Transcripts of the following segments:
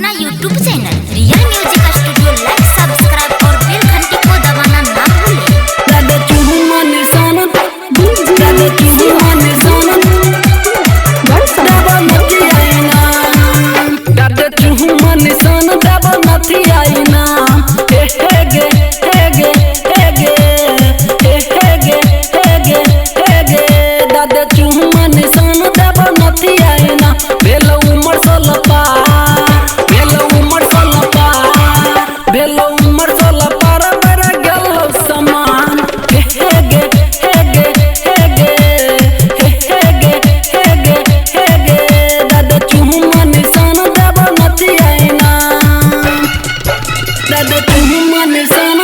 अपना YouTube channel real music studio like, subscribe और बेल घंटी को दबाना ना भूलें। दादा चूमा निशान, दादा चूमा निशान, दादा नथी आईना, दादा चूमा निशान, दादा नथी आईना। हे हे गे हे गे हे गे हे हे गे हे गे हे गे, दादा चूमा निशान, दादा नथी आईना। भेल उमर सोलह पार, भेल उमर सोलह पार, भेल उमर सोलह पार, बड़ा गेल समान। हे हे गे हे गे हे गे हे हे गे हे गे हे गे, दादा चूमा निशान, दादा नथी आईना। दादा चूमा निशान,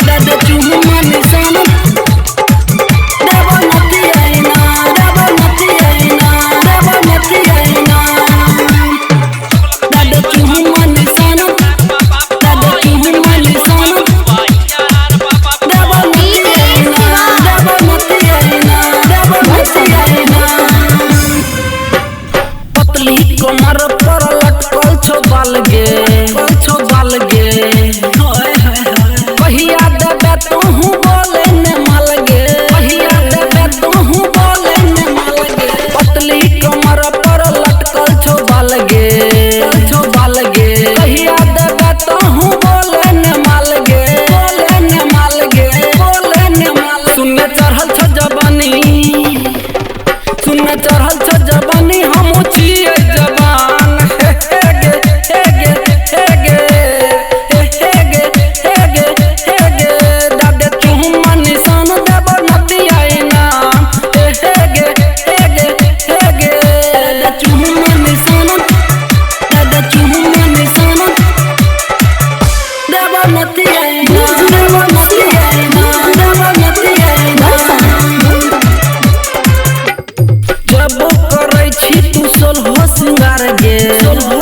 दादा चूमा निशान, दादा नथी आईना, दादा नथी आईना, दादा नथी आईना। दादा चूमा निशान, दादा चूमा निशान, दादा नथी आईना, दादा नथी आईना, दादा नथी आईना। पतली कमर पर लटकल छो बाल गे, छो बाल गे। कहिया देबे तोहू बोले ने माल गे, कहिया देबे तोहू बोले ने माल गे। पतली कमर पर लटकल छो बाल गे, छो बाल गे। कहिया देबे तोहू बोले ने माल गे, बोले ने माल गे, बोले ने माल। सुनने चढ़ल छो जवानी, सुनने चढ़ल छो जवानी, हम छियै जवान। हे हे गे हे गे हे गे हे हे गे हे गे हे गे, दादा चूमा निशान, देबो नथी आईना। हे हे गे हे गे हे गे, दादा चूमा निशान, दादा चूमा निशान, देबो नथी आईना, देबो नथी आईना, देबो नथी आईना। जब करै छी तू सोलहो सिंगार गे, सोलहो